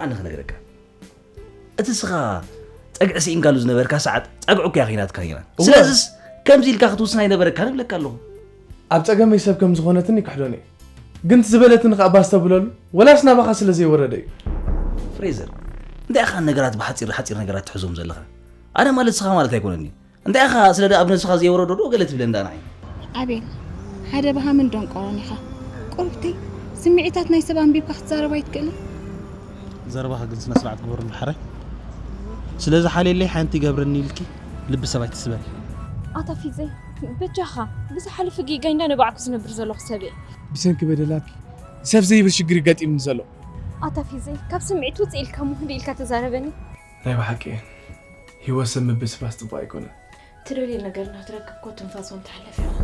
ኣነ ክነግረካ፣ እቲ ስኻ ጸግዒ ስኢንካሉ ዝነበርካ ሰዓት ጸግዑ እኮ እያ ከይናትካ ነይራ። እወ። ስለዚስ ከምዚ ኢልካ ክትውስን ኣይነበረካን እብለካ ኣለኹ። ኣብ ጸገመይ ሰብ ከም ዝኾነትኒ ክሕዶን እየ። ግን እቲ ዝበለትኒ ከኣ ባስተብለሉ፣ ወላስ ናባኻ ስለ ዘይወረደ እዩ። ፍሬዘር፣ እንታይ ኢኻ ነገራት ብሓጺር ሓጺር ነገራት ትሕዞም ዘለኻ? ኣነ ማለት ስኻ ማለት ኣይኮነኒ። እንታይ ኢኻ ስለ ደኣ ኣብ ነብስኻ ዘይወረዶ ዶ ገለ ትብለ እንዳ ንዓይ? ኣቤል፣ ሓደ በሃምን ደንቆሮን ኢኻ። ቁርብተይ፣ ስምዒታት ናይ ሰብ ኣንቢብካ ክትዛረብ ኣይትክእልን? ዘረባኻ ግን ስነ ስርዓት ግበሩ እንድሓራይ። ስለዚ ሓልየለይ ሓንቲ ይገብረኒ ኢልኪ ልቢ ሰብ ኣይትስበሪ። ኣታ ፊዘይ፣ በጃኻ፣ ብዝሓለፈ ጌጋይ እንዳ ነባዕኩ ዝነብር ዘለኹ ሰብ እየ። ብሰንኪ በደላት ሰብ ዘይብል ሽግር ይገጢምኒ ዘሎ። ኣታ ፊዘይ፣ ካብ ስምዒት ውፅእ ኢልካ እሞ ህድእ ኢልካ ተዛረበኒ። ናይ ብሓቂ ህይወት ሰብ ምብስባስ ጽቡቕ ኣይኮነን። ትደልዮ ነገር ንክትረክብ እኮ ትንፋስ እውን ትሓልፍ ኢኻ።